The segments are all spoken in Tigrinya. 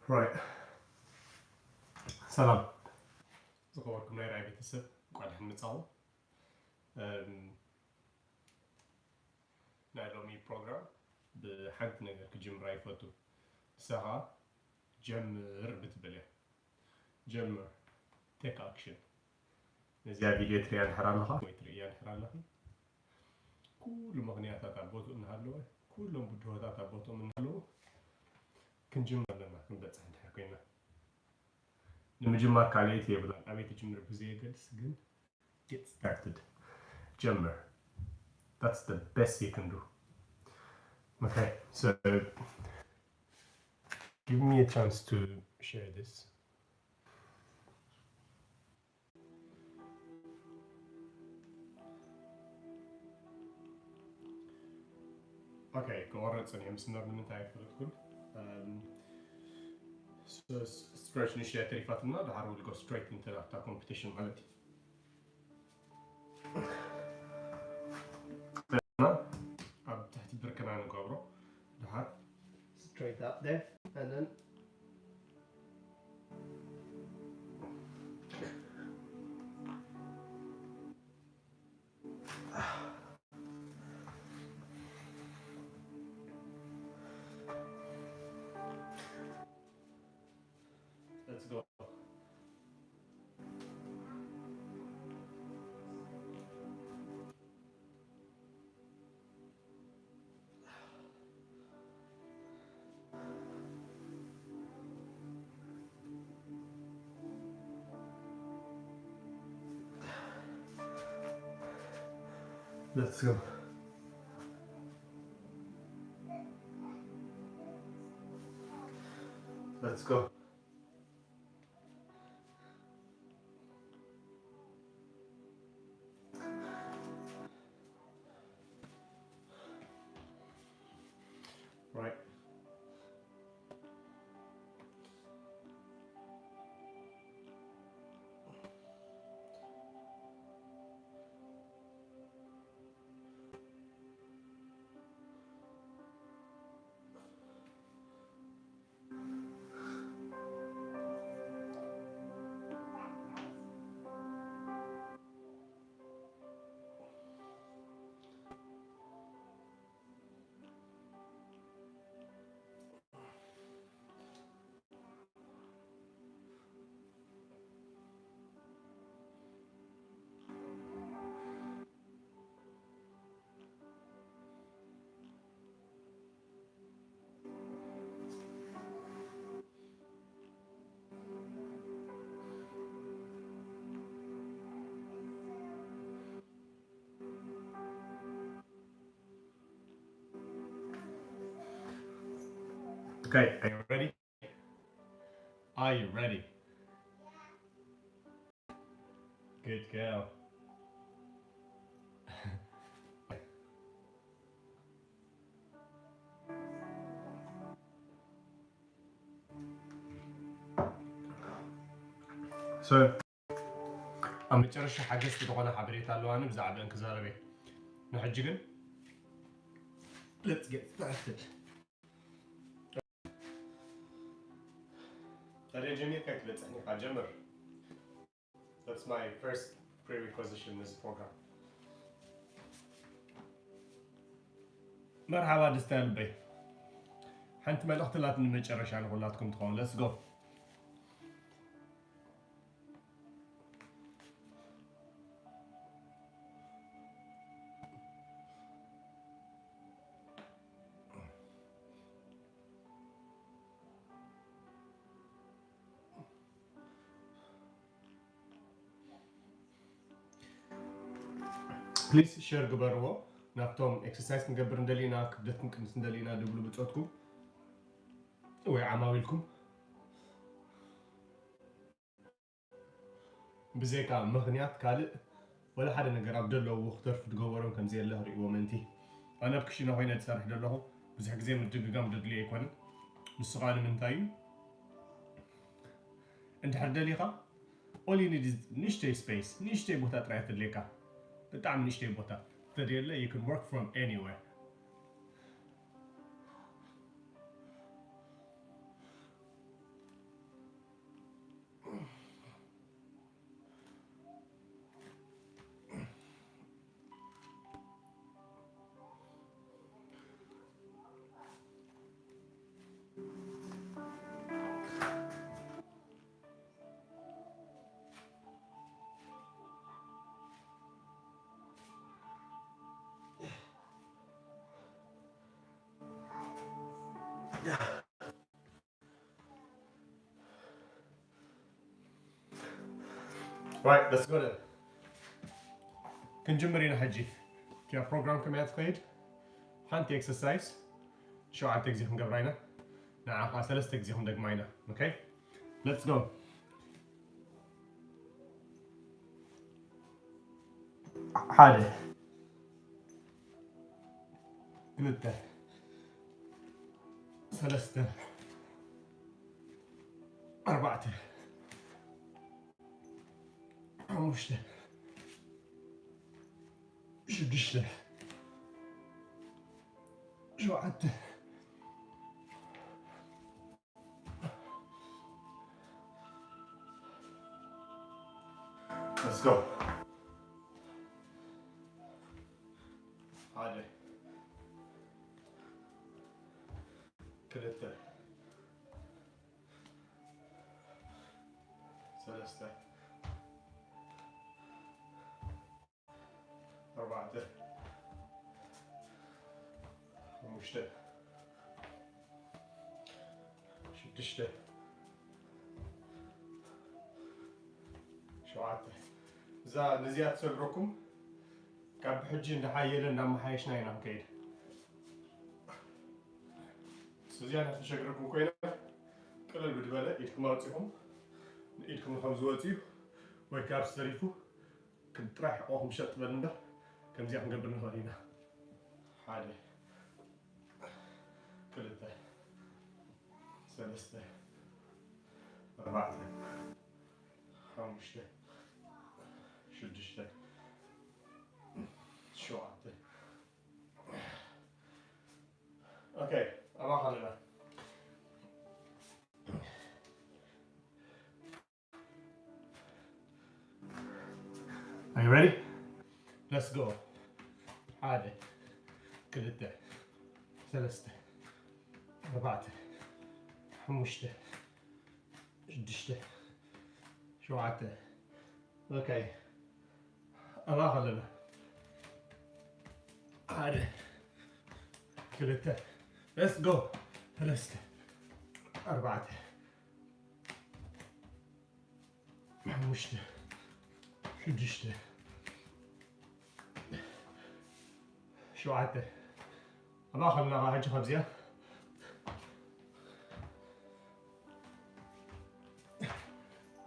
Right. ሰላም ዝኸበርኩም ናይ ራእይ ቤተሰብ፣ እንኳዕ ደሓን መጻኹም። እም፣ ናይ ሎሚ ፕሮግራም ብሓንቲ ነገር ክጅምራ ይፈቱ። ንሳ ኸኣ ጀምር ብትብል እያ። ጀምር፣ ቴክ ኣክሽን። ነዚኣ ቪድዮ ትሪኣ እንድሕር ኣለኻ ወይ ትርእያ እንድሕር ኣለኺ፣ ኩሉ ምኽንያታት ኣብ ቦትኡ እናሃለወ፣ ኩሎም ብድሆታት ኣብ ቦትኦም እናሃለዉ፣ ክንጅምር ኣለና፣ ክንበጽሕ እንድሕር ኮይና። ንምጅማር ካልኣይቲ የብላን፣ ኣበይ ትጅምር ብዘየገድስ ግን get started። ጀምር። That's the best you can do. Okay, so give me a chance to share this. Okay, ክቆርጽ እየ መስመር ንምንታይ ኣይፈለጥኩን። እም፣ ስ-፣ ስ-፣ stretch ንእሽተይ ተሪፋትና፣ ድሓር we'll go straight into that competition ማለት እዩ። ኣብ ትሕቲ ብርክና ንገብሮ። ድሓር straight up there and then let's go. Let's go. Let's go. Right. Okay, are you ready? Are you ready? Good girl. So ኣብ መጨረሻ ሓገዝቲ ዝኾነ ሓበሬታ ኣለዋኒ፣ ብዛዕባአን ክዛረብ እየ። ንሕጂ ግን let's get started. ታዲያ ጀሚርካ ክትበጽሕኒ ኢኻ፣ ጀምር። That's my first prerequisition ነዚ ፕሮግራም። መርሓባ ደስታ ልበይ። ሓንቲ መልእኽቲ ላትኒ መጨረሻ ንኹላትኩም ትኸውን። Let's go. ፕሊስ ሸር ግበርዎ ናብቶም ኤክሰርሳይዝ ክንገብር እንደሊና፣ ክብደት ክንቅንስ እንደሊና ድብሉ ብጾትኩም ወይ ዓማዊልኩም። ብዘይካ ምኽንያት ካልእ ወላ ሓደ ነገር ኣብ ደለዎ ክተርፉ ዝገበሮም ከም ዘየለ ክርእይዎ ምእንቲ። ኣነ ኣብ ክሽነ ኮይነ ዝሰርሕ ዘለኹ ብዙሕ ግዜ ምድግጋም ደድልዮ ኣይኮነን። ንሱ ከኣ ንምንታይ እዩ? እንድሕር ደሊኻ all you need is ንእሽተይ ስፔስ፣ ንእሽተይ ቦታ ጥራይ ትድልየካ። ብጣዕሚ ንእሽተይ ቦታ። ተደልየ you can work from anywhere። Right, let's go then. ክንጅምር ኢና ሕጂ። ያ ፕሮግራም ከመይ እያ ትኸይድ? ሓንቲ ኤክሰርሳይዝ ሸውዓተ ግዜ ክንገብራ ኢና። ንዓ ኸዓ ሰለስተ ግዜ ክንደግማ ኢና። Okay? Let's go. ሓደ፣ ክልተ፣ ሰለስተ፣ ኣርባዕተ፣ ሓሙሽተ፣ ሽዱሽተ፣ ሸውዓተ፣ Let's go. ሓደ፣ ክልተ፣ ሰለስተ፣ ኣርባዕተ፣ ሓሙሽተ፣ ሽዱሽተ፣ ሸውዓተ። እዛ ነዚኣ ትሰግረኩም ካብ ሕጂ እንዳሓየለ እንዳመሓየሽና ኢና ንከይድ። እዚኣ ናይ ተሸግረኩም ኮይና ቅልል ብድበለ ኢድኩም ኣውፂኹም ኢድኩም ከም ዝወፅዩ ወይ ካብ ዝተሪፉ ክብ ጥራሕ ሕቆኹም ሸጥ በል እምበር ከምዚኣ ክንገብር ንኽእል ኢና። ሓደ፣ ክልተ፣ ሰለስተ፣ ኣርባዕተ፣ ሓሙሽተ፣ ሽዱሽተ፣ ሸውዓተ። ኦኬ፣ ኣባኻ ኣለና። Are you ready? Let's go. ሓደ፣ ክልተ፣ ሰለስተ፣ ኣርባዕተ፣ ሓሙሽተ፣ ሽዱሽተ፣ ሸውዓተ። ኦኬ፣ ኣባኻ ኣለና። ሓደ፣ ክልተ፣ let's go። ሰለስተ፣ ኣርባዕተ፣ ሓሙሽተ፣ ሽዱሽተ፣ ሸውዓተ። ኣባኻ ኣለና ሕጂ ካብዚኣ።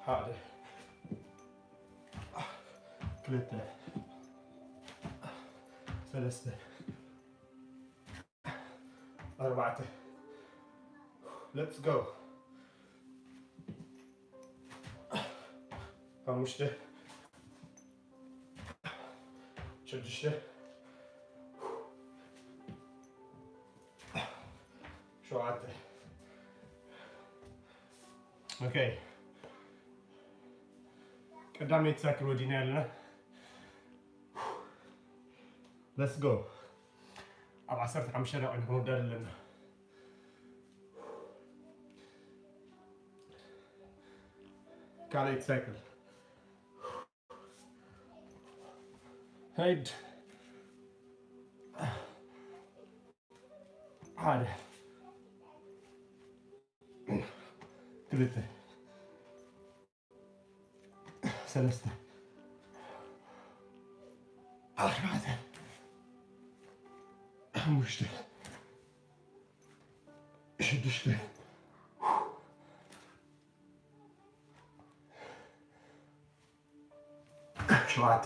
ሓደ፣ ክልተ፣ ሰለስተ፣ ኣርባዕተ። Let's go. ሓሙሽተ፣ ሽዱሽተ፣ ሸውዓተ። ኦኬ፣ ቀዳመይቲ ሳይክል ወዲና ኣለና። Let's go። ኣብ ዓሰርተ ሓሙሽተ ደቂቕ ኢና ክንወዳእ ኣለና። ካልኣይቲ ሳይክል። ሄድ። ሓደ፣ ክልተ፣ ሰለስተ፣ ኣርባዕተ፣ ሓሙሽተ፣ ሽዱሽተ፣ ሸውዓተ።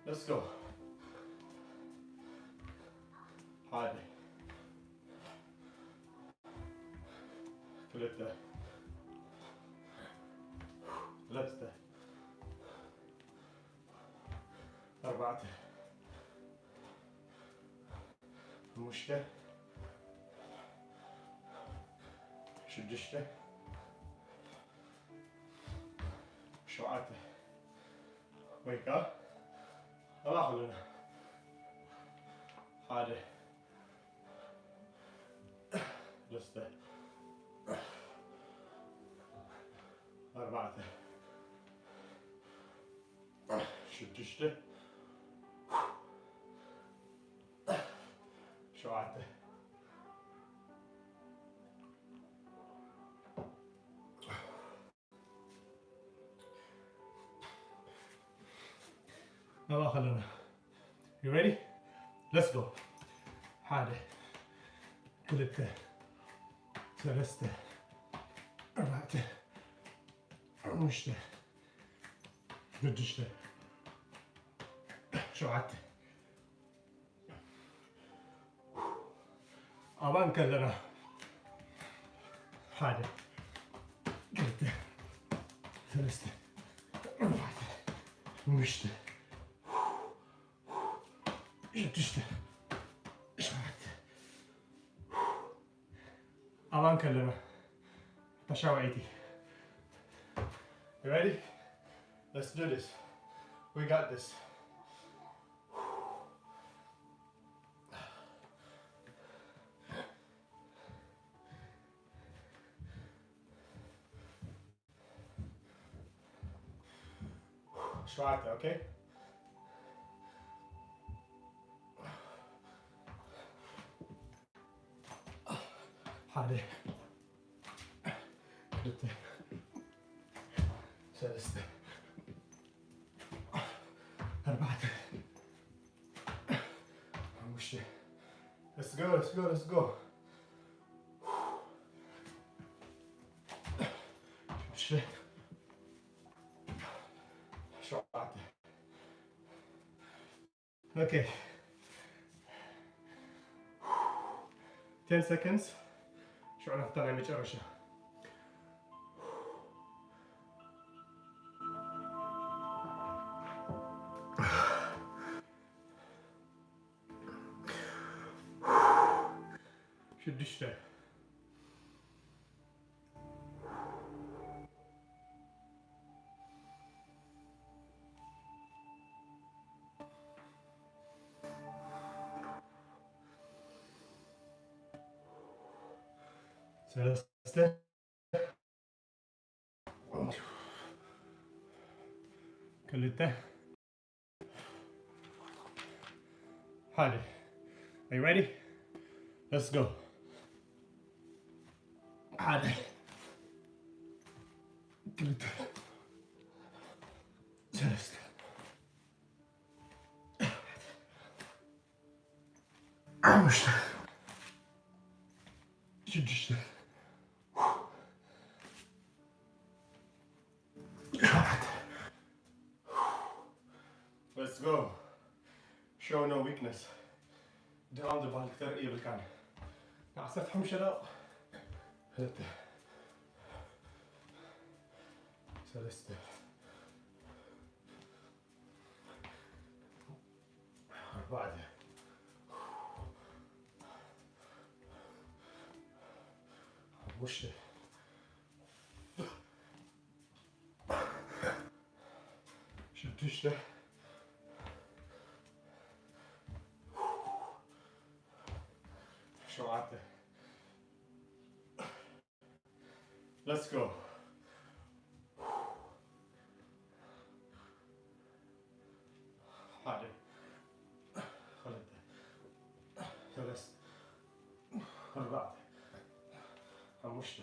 Let's go. ሓደ፣ ክልተ፣ ሰለስተ፣ ኣርባዕተ፣ ሓሙሽተ፣ ሽዱሽተ፣ ሸውዓተ። ወይ ከዓ ኣባኻ ኣለና። ሓደ፣ ሰለስተ፣ ኣርባዕተ፣ ሽዱሽተ፣ ሸውዓተ። ኣብኣ ከለና። You ready? Let's go. ሓደ፣ ክልተ፣ ሰለስተ፣ ኣርባዕተ፣ ሓሙሽተ፣ ሽዱሽተ፣ ሸውዓተ። ኣብኣ እንከለና። ሓደ፣ ክልተ፣ ሰለስተ፣ ኣርባዕተ፣ ሓሙሽተ፣ ሽዱሽተ፣ ሸውዓተ። ኣብኣ እንከለና። ኣታ ሻውዓይቲ። You ready? Let's do this. We got this. ሸውዓተ፣ okay? ሓደ፣ ክልተ፣ ሰለስተ፣ ኣርባዕተ፣ ሓሙሽተ። Let's go, let's go, let's go. ሽዱሽተ፣ ሸውዓተ። Okay. Ten seconds. ሽዑ ናብታ ናይ መጨረሻ። ሽዱሽተ። ሰለስተ። ክልተ። ሓደ። Are you ready? Let's go. ሓደ። ክልተ። ሰለስተ። ሓሙሽተ። ሽዱሽተ። ሸውዓተ። Let's go. Show no weakness. ድኻም ዝበሃል ክተርኢ የብልካን። ንዓሰርተ ሓሙሽተ ደቂቕ። ክልተ። ሰለስተ። ኣርባዕተ። ሓሙሽተ። ሽዱሽተ። ሸውዓተ። Let's go. ሓደ፣ ክልተ፣ ሰለስተ፣ ኣርባዕተ፣ ሓሙሽተ፣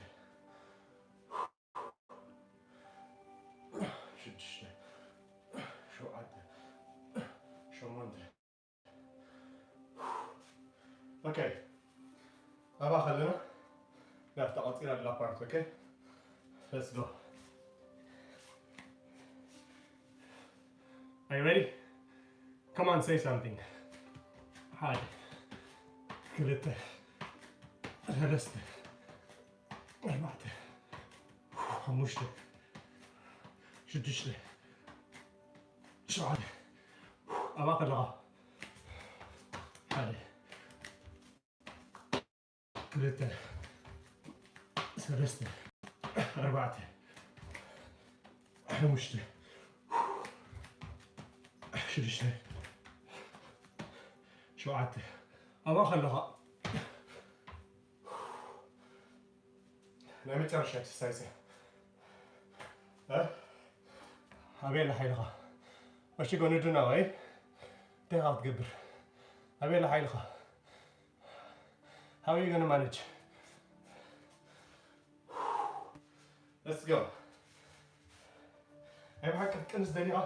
ሽዱሽተ፣ ሸውዓተ፣ ሸሞንተ። Okay. ኣብኣ ከለና ናብታ ቀፂላ ዘላ part, okay? Let's go. Are you ready? Come on, say something. ሓደ፣ ክልተ፣ ሰለስተ፣ ኣርባዕተ፣ ሓሙሽተ፣ ሽዱሽተ፣ ሸውዓተ። ኣብኣ ከለኻ። ሓደ፣ ክልተ፣ ሰለስተ፣ ኣርባዕተ፣ ሓሙሽተ፣ ሽዱሽተ፣ ሸውዓተ። ኣብኣ ከለኻ። ናይ መጨረሻ exercise እያ። እ? ኣበይ ኣላ ሓይልኻ? What you gonna do now, eh? እንታይ ኢኻ ክትገብር? ኣበይ ኣላ ሓይልኻ? How are you gonna manage? Let's go. ናይ ብሓቂ ክትቅንስ ደሊኻ?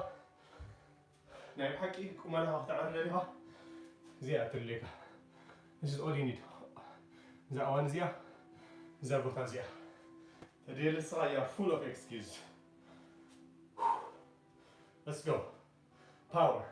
ናይ ብሓቂ ቁመናኻ ክተዕሪ ደሊኻ እዚኣ ትድልየካ። This is all you need. እዛ እዋን እዚኣ፣ እዛ ቦታ እዚኣ ተድልየለ ንስኻ፣ you are full of excuse. Let's go. Power.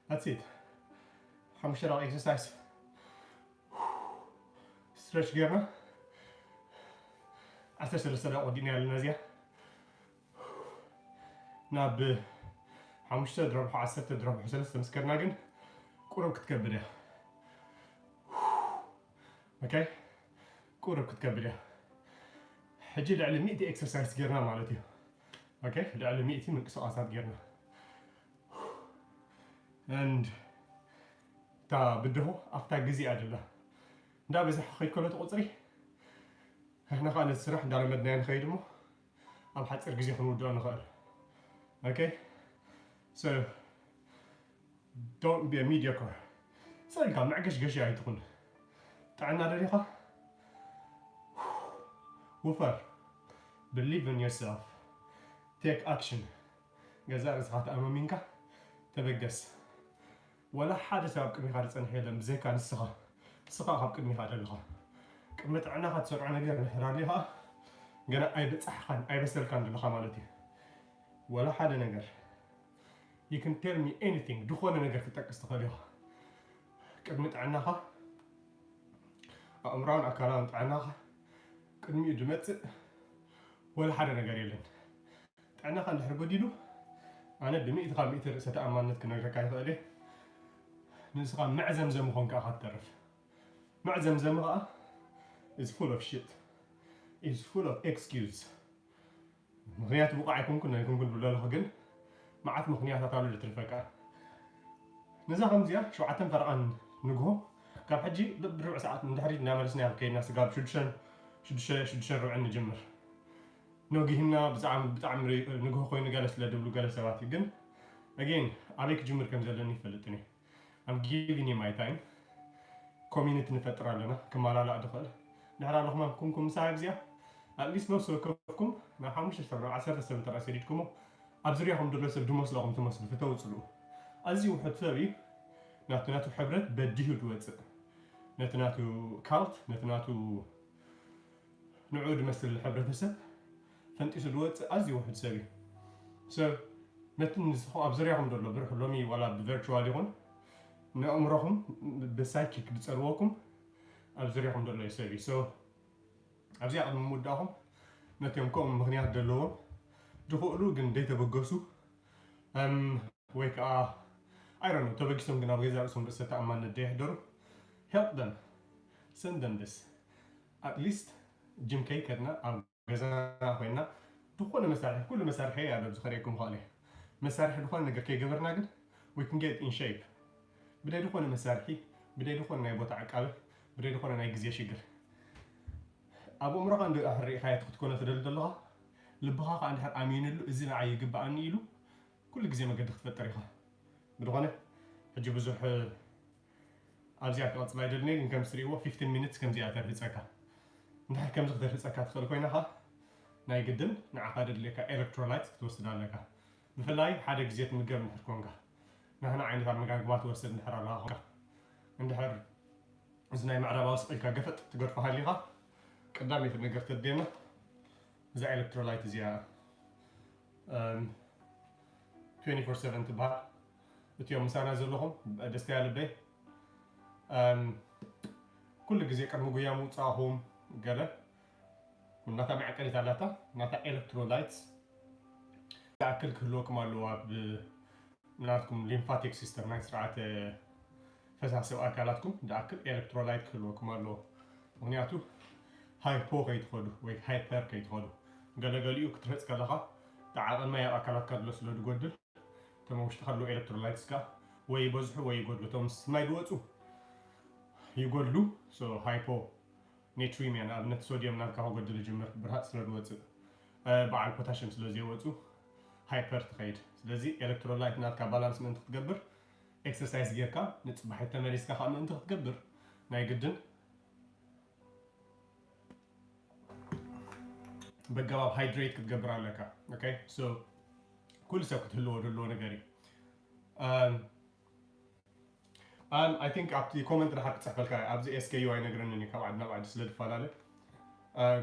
That's it. ሓሙሽተ ደቂቕ ኤክሰርሳይዝ፣ ስትሬች ጌርና ዓሰርተ ሰለስተ ደቂቕ ወዲእና ኣለና። እዚኣ ናብ ሓሙሽተ ድረብሖ ዓሰርተ ድረብሖ ሰለስተ ምስ ከድና ግን ቁሩብ ክትከብድ እያ። ኦኬ፣ ቁሩብ ክትከብድ እያ። ሕጂ ልዕሊ ሚእቲ ኤክሰርሳይዝ ጌርና ማለት እዩ። ኦኬ፣ ልዕሊ ሚእቲ ምንቅስቓሳት ጌርና። And እታ ብድሆ ኣብታ ግዜ እያ ደላ። እንዳ በዝሐ ክኸይድ ከሎ እቲ ቁፅሪ፣ ንሕና ከዓ ነቲ ስራሕ እንዳለመድናዮ ንኸይድ እሞ ኣብ ሓፂር ግዜ ክንውድኦ ንኽእል። ኦኬ፣ so don't be a mediocre። ስቕ ኢልካ መዕገሽገሺ ኣይትኹን። ጥዕና ደሊኻ ውፈር። Believe in yourself. Take action። ገዛእ ርእስኻ ተኣማሚንካ ተበገስ። ወላ ሓደ ሰብ ኣብ ቅድሚኻ ዝጸንሕ የለን ብዘይካ ንስኻ። ንስኻ ካብ ቅድሚኻ ዘለኻ። ቅድሚ ጥዕናኻ ትሰርዖ ነገር እንድሕር ኣልዩ ኸኣ ገና ኣይበጻሕኻን ኣይበሰልካን ዘለኻ ማለት እዩ። ወላ ሓደ ነገር። You can tell me anything። ዝኾነ ነገር ክትጠቅስ ትኽእል ኢኻ። ቅድሚ ጥዕናኻ፣ ኣእምራውን ኣካላውን ጥዕናኻ ቅድሚኡ ዝመጽእ ወላ ሓደ ነገር የለን። ጥዕናኻ እንድሕር ጎዲሉ፣ ኣነ ብሚእቲ ካብ ሚእቲ ርእሰ ተኣማንነት ክነግረካ ይኽእል እየ። ንስኻ መዕዘምዘሚ ኮንካ ኢኻ ትተርፍ። መዕዘምዘሚ ኸኣ is full of shit፣ is full of excuse። ምኽንያት ብቑዕ ኣይኮንኩን ኣይኮንኩን ብሎ ኣለኹ፣ ግን መዓት ምኽንያታት ኣሎ ዝትርፈካ። ነዛ ከምዚኣ ሸውዓተን ፈረቓን ንግሆ፣ ካብ ሕጂ ብርብዕ ሰዓት ንድሕሪት እናመለስና ኢና ከይድና፣ ስጋብ ሽዱሽተን፣ ሽዱሽተ፣ ሽዱሽተ ርብዕን ንጅምር። ነጊህና ብጣዕሚ፣ ብጣዕሚ ንግሆ ኮይኑ ገለ ስለ ዝብሉ ገለ ሰባት እዩ። ግን again ኣበይ ክጅምር ከም ዘለኒ ይፈልጥን እየ። I'm giving you my time። ኮሚኒቲ ንፈጥር ኣለና ክመላላእ ዝኽእል። ድሕር ኣለኹም ኣብ ኩምኩም ምሳይ ኣብዚኣ፣ at least ነፍሲ ወከፍኩም ናብ ሓሙሽተ ሰብ ናብ ዓሰርተ ሰብ እንተ ደኣ ሰዲድኩሞ፣ ኣብ ዙርያኹም ዘሎ ሰብ ዝመስለኹም ትመስሉ፣ ፍተው ጽልኡ። ኣዝዩ ውሑድ ሰብ እዩ ናቱ ናቱ ሕብረት በዲሁ ዝወጽእ። ነቲ ናቱ ካልት፣ ነቲ ናቱ ንዕኡ ዝመስል ሕብረተሰብ ፈንጢሱ ዝወጽእ ኣዝዩ ውሑድ ሰብ እዩ። ሰብ ነቲ ንስኹም ኣብ ዙርያኹም ዘሎ ብርሑ ሎሚ ዋላ ብቨርቹዋል ይኹን ንኣእምሮኹም ብሳይኪክ ዝጸልወኩም ኣብ ዙርያኹም ዘሎ እዩ ሰብ እዩ። So ኣብዚኣ ቅድሚ ምውዳእኹም ነቲኦም ከምኡ ምኽንያት ዘለዎም ዝኽእሉ ግን ዘይተበገሱ፣ እም፣ ወይ ከዓ I don't know፣ ተበጊሶም ግን ኣብ ገዛ ርእሶም ርእሰ ተኣማንነት ዘይሕደሩ፣ help them, send them this። At least ጅም ከይከድና ኣብ ገዛና ኮይና ዝኾነ መሳርሒ፣ ኩሉ መሳርሒ እየ ኣብ ዝኸደኩም ይኽእል እየ። መሳርሒ ዝኾነ ነገር ከይገበርና ግን we can get in shape። ብደይ ዝኾነ መሳርሒ፣ ብደይ ዝኾነ ናይ ቦታ ዕቃበ፣ ብደይ ዝኾነ ናይ ግዜ ሽግር። ኣብ ኣእምሮኻ እንድሕር ርኢኻዮ እቲ ክትኮኖ ትደሊ ዘለኻ፣ ልብኻ ኸኣ እንድሕር ኣሚንሉ፣ እዚ ንዓይ ይግብኣኒ ኢሉ፣ ኩሉ ግዜ መገዲ ክትፈጥር ኢኻ። ብዝኾነ፣ ሕጂ ብዙሕ ኣብዚኣ ክቐጽል ኣይደልን እየ፣ ግን ከምዚ ትርእይዎ fifteen minutes ከምዚኣ ተርህጸካ። እንድሕር ከምዚ ክተርህጸካ ትኽእል ኮይና ኸኣ፣ ናይ ግድን ንዓኻ ዘድልየካ ኤሌክትሮላይት ክትወስድ ኣለካ። ብፍላይ ሓደ ግዜ ትምገብ እንድሕር ኮንካ፣ ናህና ዓይነት ኣመጋግባ ትወስድ እንድሕር ኣለኻ ኮንካ፣ እንድሕር እዚ ናይ ምዕራባዊ ስቕ ኢልካ ገፈጥ ትገድፎ ሃሊኻ፣ ቀዳመይቲ ነገር ተድልየና እዛ ኤሌክትሮላይት እዚኣ፣ እም፣ twenty-four seven ትበሃል። እቲኦም ምሳና ዘለኹም ደስተያ ልበይ፣ እም፣ ኩሉ ግዜ ቅድሚ ጉያ ምውጻእኹም ገለ ናታ መዐቀኒት ኣላታ፣ ናታ ኤሌክትሮላይት ይኣክል ክህልወኩም ኣለዎ። ኣብ ናትኩም ሊምፋቲክ ሲስተም፣ ናይ ስርዓተ ፈሳሲ ኣካላትኩም ዝኣክል ኤሌክትሮላይት ክህልወኩም ኣለዎ። ምኽንያቱ ሃይፖ ከይትኸዱ ወይ ሃይፐር ከይትኸዱ። ገለገሊኡ ክትርህፅ ከለኻ እቲ ዓቐን ማይ ኣብ ኣካላትካ ድሎ ስለ ዝጎድል እቶም ኣብ ውሽጥኻ ኣለዉ ኤሌክትሮላይትስካ ወይ ይበዝሑ ወይ ይጎድሉ። እቶም ምስ ማይ ዝወፁ ይጎድሉ። ሃይፖ ኔትሪም እያ ንኣብነት ሶድየም ናትካ ከጎድል ይጅምር ብርሃፅ ስለ ዝወፅእ፣ በዓል ፖታሽም ስለ ዘይወፁ ሃይፐር ትኸይድ። ስለዚ ኤሌክትሮላይት ናትካ ባላንስ ምእንቲ ክትገብር ኤክሰርሳይዝ ጌርካ ንፅባሒት ተመሊስካ ከዓ ምእንቲ ክትገብር ናይ ግድን በገባብ ሃይድሬት ክትገብር ኣለካ። ኩሉ ሰብ ክትህልዎ ዘለዎ ነገር እዩ። ኣይ ቲንክ ኣብቲ ኮመንት ድሓር ክፅሕፈልካ ኣብዚ ኤስከዩ ኣይነግረንን እዩ ካብ ዓዲ ናብ ዓዲ ስለ ዝፈላለ፣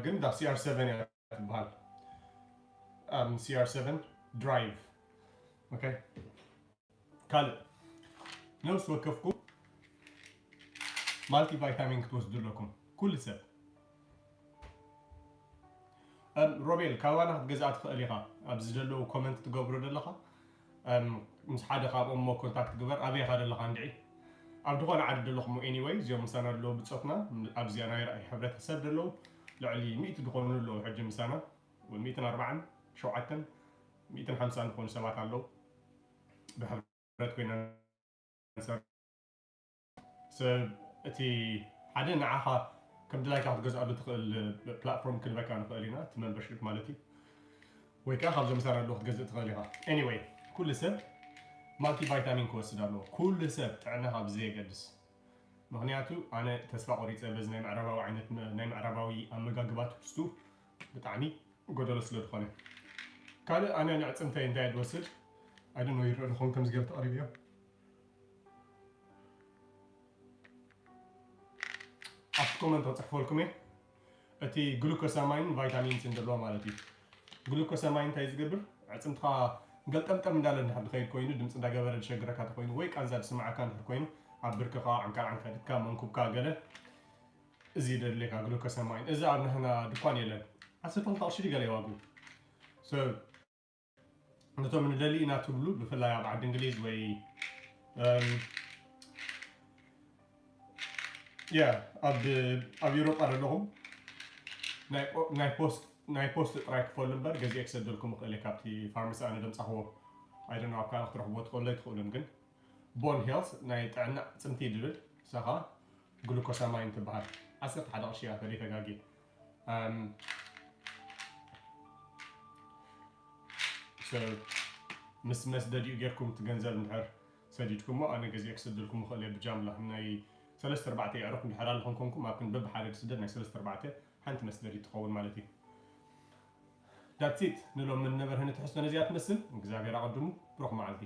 ግን ዳ ሲኣር ሰቨን እያ ትበሃል። ሲኣር ሰቨን ድራይቭ ካልእ ነብሲ ወከፍኩም ማልቲ ቫይታሚን ክትወስዱ ኣለኩም ኩሉ ሰብ። ሮቤል ካባና ክትገዝኣ ትኽእል ኢኻ። ኣብዚ ዘለዉ ኮመንት ትገብሩ ዘለኻ ምስ ሓደ ካብኦም ሞ ኮንታክት ግበር። ኣበይ ኢኻ ዘለኻ እንድዒ? ኣብ ዝኾነ ዓዲ ዘለኹም። ኤኒወይ እዚኦም ምሳና ዘለዉ ብፆትና ኣብዚኣ ናይ ራእይ ሕብረተሰብ ዘለዉ ልዕሊ ሚእቲ ዝኾኑ ኣለዉ ሕጂ ምሳና። ሚእትን ኣርባዓን ሸውዓተን ሚእትን ሓምሳን ዝኾኑ ሰባት ኣለዉ ብሕብረት ኮይና ሰብ እቲ ሓደ ንዓኻ ከም ድላይካ ክትገዝኣሉ ትኽእል ፕላትፎርም ክንበካ ንኽእል ኢና እቲ መንበርሽፕ ማለት እዩ። ወይ ከዓ ካብዞም ምሳና ኣለዉ ክትገዝእ ትኽእል ኢኻ። ኤኒወይ ኩሉ ሰብ ማልቲ ቫይታሚን ክወስድ ኣለዎ። ኩሉ ሰብ ጥዕና ካብ ዘየገድስ። ምክንያቱ ኣነ ተስፋ ቆሪፀ በዚ ናይ ምዕራባዊ ዓይነት ናይ ምዕራባዊ ኣመጋግባ ትሕዝቱ ብጣዕሚ ጎደሎ ስለ ዝኾነ። ካልእ ኣነ ንዕፅምተይ እንታይ ድወስድ ኣይ ዶንት ኖ ይረአ ዝኾን ከምዚ ገይሩ ተቐሪቡ እዮ ኣብቲ ኮመንት ክፅሕፈልኩም እየ። እቲ ግሉኮሳማይን ቫይታሚንስን ዘለዎ ማለት እዩ። ግሉኮሳማይን እንታይ ዝገብር ዕፅምትኻ ገልጠምጠም እንዳለ እንድሕር ድኸይድ ኮይኑ ድምፂ እንዳገበረ ዝሸግረካ ተኮይኑ ወይ ቃንዛ ዝስምዓካ እንድሕር ኮይኑ ኣብ ብርክኻ ዓንካል ዓንካልካ መንኩብካ ገለ እዚ ደድሌካ ግሉኮሳማይን እዚ ኣብ ናህና ድኳን የለን። ዓሰርተ ክልተ ቅርሺ ድዩ ገለ ዋጉ። ነቶም ንደሊ ኢና ትብሉ ብፍላይ ኣብ ዓዲ እንግሊዝ ወይ ያ ኣብ ኤውሮጳ ዘለኹም ናይ ፖስት ጥራይ ክፈሉ እምበር ገዚኤ ክሰደልኩም እኽእል እየ ካብቲ ፋርማሲ ኣነ ደምፃኽዎ። ኣይ ዶንት ኖ ኣብ ካልእ ክትረኽብዎ ትኽእሉ ኣይትኽእሉን ግን ቦን ሄልት ናይ ጥዕና ኣዕፅምቲ ድብል ንሳ ኸዓ ግሉኮሳማይን ትበሃል። ዓሰርተ ሓደ ቅርሺ እያ ተደይ ተጋግየ። ምስ መስደዲኡ ጌርኩም እቲ ገንዘብ እንድሕር ሰዲድኩሞ ኣነ ገዚኤ ክስድልኩም እኽእል እየ ብጃምላ ናይ ሰለስተ ኣርባዕተ የዕሩኽ እንድሕር ኣለኹም ኮንኩም ኣብ ክንዲ በብሓደ ዝስደድ ናይ ሰለስተ ኣርባዕተ ሓንቲ መስደዲት ትኸውን ማለት እዩ። That's it ንሎሚ ንነበርህኒ ትሕዝቶ ነዚኣ ትመስል። እግዚኣብሔር ኣቐድሙ። ብሩኽ መዓልቲ።